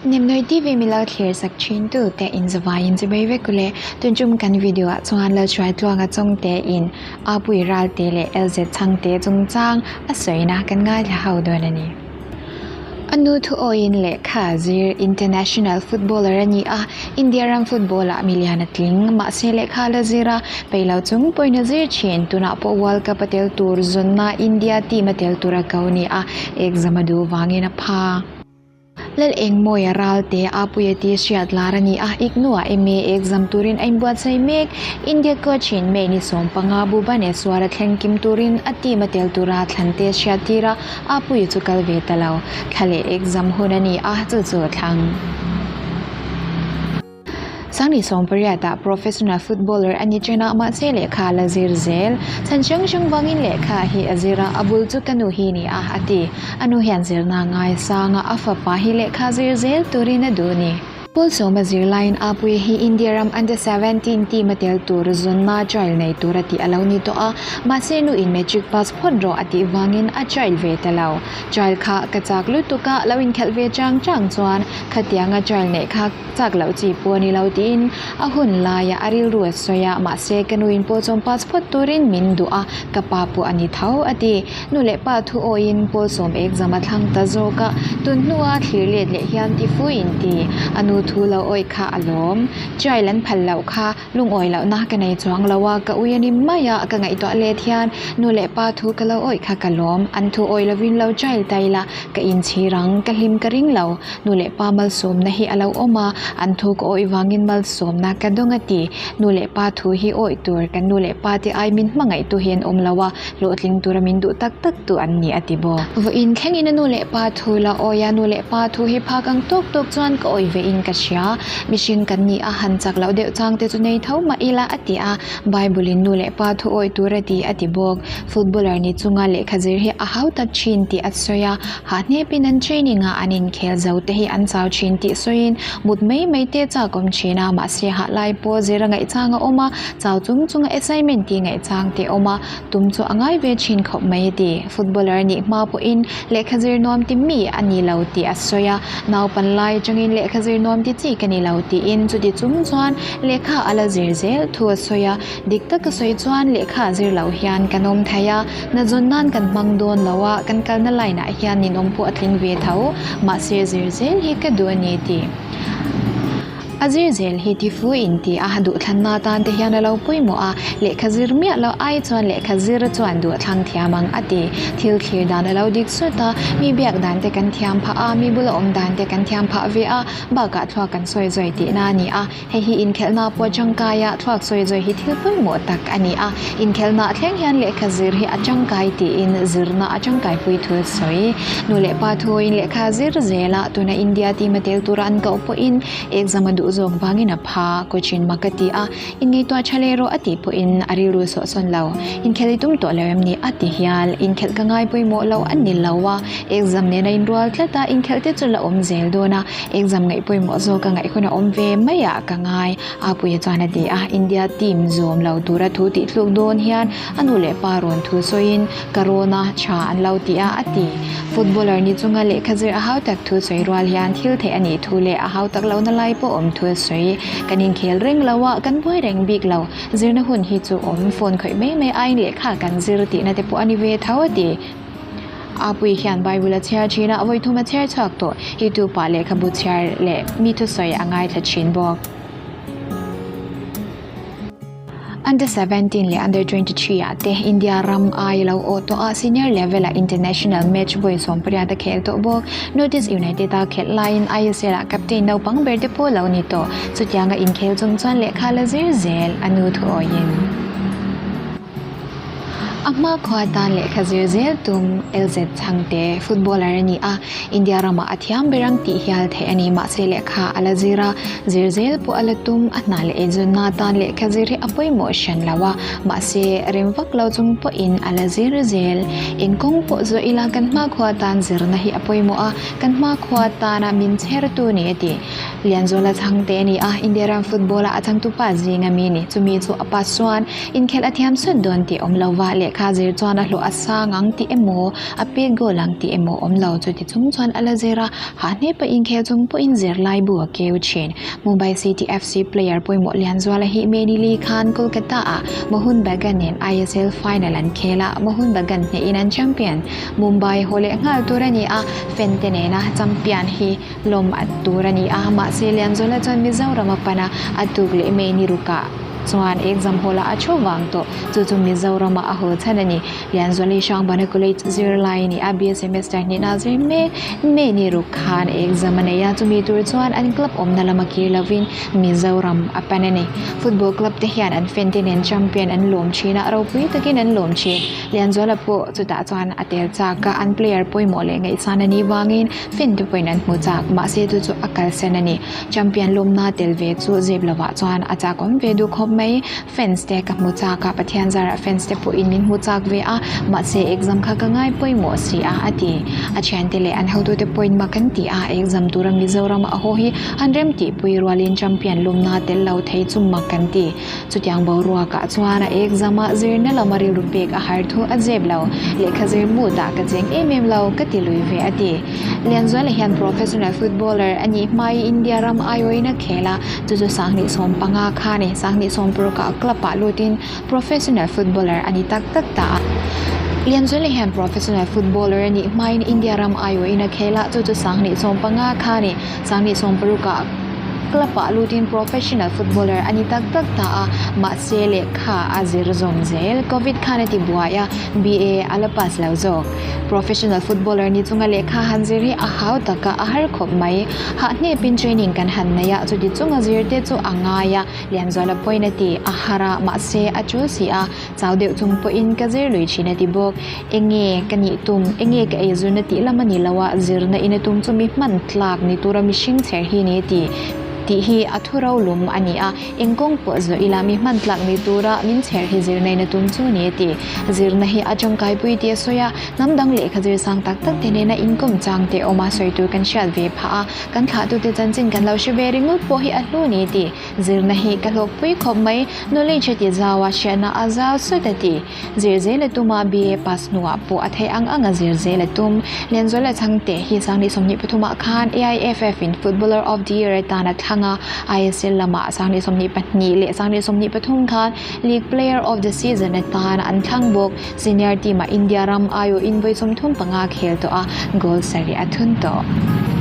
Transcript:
Nemnoi TV mi lo thlir sak thin tu te in zavaiin chu bei vek ule. Tun tum kan video ah chuan Lalhruai Tluanga Chawngte in Apui Ralte leh LZ Chhangte chungchang a sawina kan ngaithla ho dawn a ni. A nu thu awiin lehkha zir international footballer a ni a, India ram football ah milian a tling. Mahse lehkha la zir a, peih lo chung pawhin a zir thin. Tunah pawh World Cup a tel tur zawnna India team a tel tur a ko ni a, exam a duh vangin a pha. Lal Engmawia Ralte Apuia tih hriat lar a ni a, Ignu-ah MA exam turin a inbuatsaih mek. India coach-in May ni 15 Bhubaneswar a thleng kim turin a team a tel tura thlan te hriat tir a, Apuia chu kal ve ta lo. Thla leh exam hun a ni a, chu chu a thlang. Sangni 18 ah professional footballer a ni chen a, mahse lehkha a la zir zel. Chhan hrang hrang vangin lehkha hi a zir a, a bul chu ka nu hi ni a, a ti. A nu hian zirna a ngaisang a, a fapa hi lehkha zir zel turin a duh a ni. Paul Sawma zirlaiin Apuia hi India ram Under 17 team a tel tur zunna trial nei tur a tih a lo ni tawh a, mahse nu in matric pass phawt rawh a tih vangin a trial ve ta lo. Trial kha ka chak lutuk a, lo inkhelh ve chang chang chuan khatianga trial neih kha Chak loh chi pawh a ni lo tiin a hun laia a rilru a sawi a, mahse ka nuin pawh chuan pass phawt turin min duh a, ka pa pawh a ni tho a ti. Nu leh pa thu awiin pawl sawm exam a thlang ta zawk a, tun hnua thlir let leh hian ti fu in ti. A nu thu lo awih kha a lawm. Trial an phal loh kha lungawi lohna ka nei chuang lo a, ka ui a ni mai a, ka ngaihtuah let hian nu leh pa thu ka lo awih kha ka lawm. An thu awih lovin lo trial ta ila ka inchhir ang, ka hlim ka ring lo. Nu leh pa malsawmna hi a lo awm a, an thu ka awih vangin malsawmna ka dawng a ti. Nu leh pa thu hi awih tur, kan nu leh pa te ai min hmangaihtu hi an awm lo a, hlawhtling tura min duh tak tak tu an ni a ti bawk. Vawiin thlengin a nu leh pa thu la awih a, nu leh pa thu hi phak ang tawk tawk chuan ka awih ve in ka hria. Mihring kan ni a, han chak loh deuh chang te chu nei tho mah ila a ti a, Bible in nu leh pa thu awih tur a ti a ti bawk. Footballer ni chunga lehkha zir hi a hau tak thin tih a sawi a, Hahnepin an training a, an inkhel zo te hi an chau thin tih sawiin mut mai mai te chak awm thin a, mahse hah lai pawh zir a ngaihchang a awm a, chau chung chunga assignment tih ngaihchang te awm a, tum chu a ngai ve thin khawp mai a ti. Footballer nih hma pawhin lehkha zir nuam ti mi a ni lo tih a sawi a, naupan lai atangin lehkha zir nuam ti chi ka ni lo tiin chuti chung chuan lehkha a la zir zel thu a sawi a, dik taka sawi chuan lehkha zir loh hian kan awm thei a, Hnazawn nan kan hmang dawn lo a, kan kalna line ah hian ninawm pawh a tling ve tho, mahse zir zel hi ka duh a ni tih a zir zel hi ti fu in ti a, duhthlanna atan te hian a lo pawimawh a, lehkha zir miah loh ai chuan lehkha zir chuan duhthlang thiam ang a ti. Thil thlir dan a lo dik sut a, mi biak dan te kan thiam phah a, mi bula awm dan te kan thiam phah ve a, bakah thluak kan sawi zawi tihna a ni a. Hei hi inkhelhna pawh tangkai a, thluak sawi zawi hi thil pawimawh tak a ni a. Inkhelhna thleng hian lehkha zir hi a tangkai tiin zirna a tangkaipui thu sawi. Nu leh pa thuin lehkha zir zel a, tuna India team a tel tura an koh pawhin exam a duh zawk vangin a pha, coach-in mak a ti a, inngaihtuah tha leh rawh a tih pawhin a rilru sawhsawn lo. Inkhelh i tum tawh lo em ni a ti hial. Inkhelh ka ngai pawimawh lo a ni lo a, exam nen a inrual tlat a, inkhelh te chu la awm zel dawn a. Exam ngaih pawimawh zawk a ngaih hun a awm ve mai ah ka ngai. Apuia chuan a ti a, India team zawm lo tura thu tih thluk dawn hian a nu leh pa rawn thu sawiin ka rawn a, tha an lo ti a, a ti. Footballer ni chunga lehkha zir a hau tak thu sawi rual hian thil theih a nih thu leh a hau tak lohna lai pawh awm thu a sawi. Kan inkhel reng lo a, kan buai reng bik lo. Zirna hun hi chu awm phone khawih mai mai aiin lehkha kan zir tihna te pawh a ni ve tho a ti. Apui hian Bible a chhiar thin a, vawi thum a chhiar chhuak tawh. YouTube ah lehkhabu chhiar leh mi thusawi a ngaithla thin bawk. Under 17 leh Under 23 ah te India ram ai lo awh tawh a, senior level ah international match vawi 18 a khel tawh bawk. Northeast United a khelh laiin ISL ah captain naupang ber te pawh lo ni tawh. Chutianga inkhel chung chuan lehkha la zir zel a nu thuawiin. A hmakhua tan lehkha zir zel tum LZ Chhangte footballer a ni a, India ramah a thiam ber ang tih hial theih a ni. Mahse lehkha a la zir a, zir zel pawh a la tum. A hna leh eizawnna atan lehkha zir hi a pawimawh hran lo a, mahse rem vak lo chung pawhin a la zir zel. Eng kawng pawh zawh ila kan hmakhua tan zirna hi a pawimawh a, kan hmakhua tana min chhertu ni a ti. Lianzuala chhangte a ni a, India ram football-a a changtupa zinga mi ni. Chumi chu a pa chuan inkhelh a thiam sut dawn tih awm lova, lehkha zir chuan a hlawh a sang ang tih emaw, a pet goal ang tih emaw awm lo. Chuti chung chuan a la zir a, hahnepa inkhel chung pawhin zirlai bu a keu thin. Mumbai City FC player pawimawh Lianzuala hi May ni li khan Kolkata-ah Mohun Bagan nen ISL final an khel a, Mohun Bagan hnehin an champion. Mumbai haw leh nghal tur a ni a, fan te nena champion hi lawm a tur a ni a, mahse Lianzuala chuan Mizoram a pan a, a tuk leh May ni rukah chuan exam hall ah a thu vang tawh, chu chu Mizoram ah a haw chhan a ni. Lianzuali Hrangbana College zirlai a ni a, BA semester hnihna a zir mek, May ni ruk khan exam a nei a, chumi tur chuan an club awmna lama kir lovin Mizoram a pan a ni. Football club te hian an fan te nen champion an lawm thin a, ropui takin an lawm thin. Lianzuala pawh chutah chuan a tel chak a, an player pawimawh leh ngaihsan a nih vangin fan te pawhin an hmu chak, mahse chu chu a kalsan a ni. Champion lawmna tel ve chu zep lovah chuan a chak awm ve duh khawp mai. Fans te ka hmu chak a, Pathian zarah fans te pawhin min hmu chak ve a, mahse exam kha ka ngai pawimawh si a, a ti. A thiante leh an hotute pawhin mak an ti a, exam tura Mizoram a haw hi an remtihpui rualin champion lawmna tel lo thei chu mak an ti. Chutiang boruakah chuan a exam-ah zirna lama rilru pek a har thu a zep lo. Lehkha zir mutah ka cheng em em lo, ka ti lui ve a ti. Lianzuala hian professional footballer a nih hmai India ram aiawin a khel a, chu chu 2015 kha a ni. 2016 ah club-ah lutin professional footballer a ni tak tak ta a. Lianzuala hian professional footballer a nih hmain India ram aiawin a khel a, chu chu 2015 kha a ni. 2016 ah Club-ah lutin professional footballer a ni tak tak ta a, mahse lehkha a zir zawm zel. Covid khan a ti buai a, BA a la pass lo zawk. Professional footballer ni chunga lehkha han zir hi a hau tak a, a har khawp mai. Hahhnepin training kan han nei a, chuti chunga zir te chu a ngai a, Lianzuala pawhin a ti, a har a, mahse a tul si a. Chau deuh chung pawhin ka zir lui thin a ti bawk. Enge ka nih tum, enge ka ei zurna tih lam a ni lo a, zirna in a tum chu mi hman tlak ni tura mihring chher hi ni ti tih hi a thu ro lum a ni a. Eng kawng pawh zawh ila mi hman tlak ni tura min chher hi zirna in a tum chu ni a ti. Zirna hi a tangkaipui tih a sawi a, hnam dang lehkha zir sang tak tak te nena inkawm chang te awm a sawi tur kan hriat ve phah a, kan thlahtute chanchin kan lo hre ve ringawt pawh hi a hlu ni ti. Zirna hi ka hlawkpui khawp mai, knowledge a ti zau a, hriatna a zau sawt a ti. Zir zel a tum a, BA pass hnuah pawh a theih ang ang a zir zel a tum. Lianzuala Chhangte hi 2023 ah khan AIFF in Footballer of the Year atan a thlang a, ISL lamah 2022 leh 2023 khan League Player of the Season atan an thlang bawk. Senior team ah India ram aiawhin vawi 35 khel tawh a, goal sarih a thun tawh.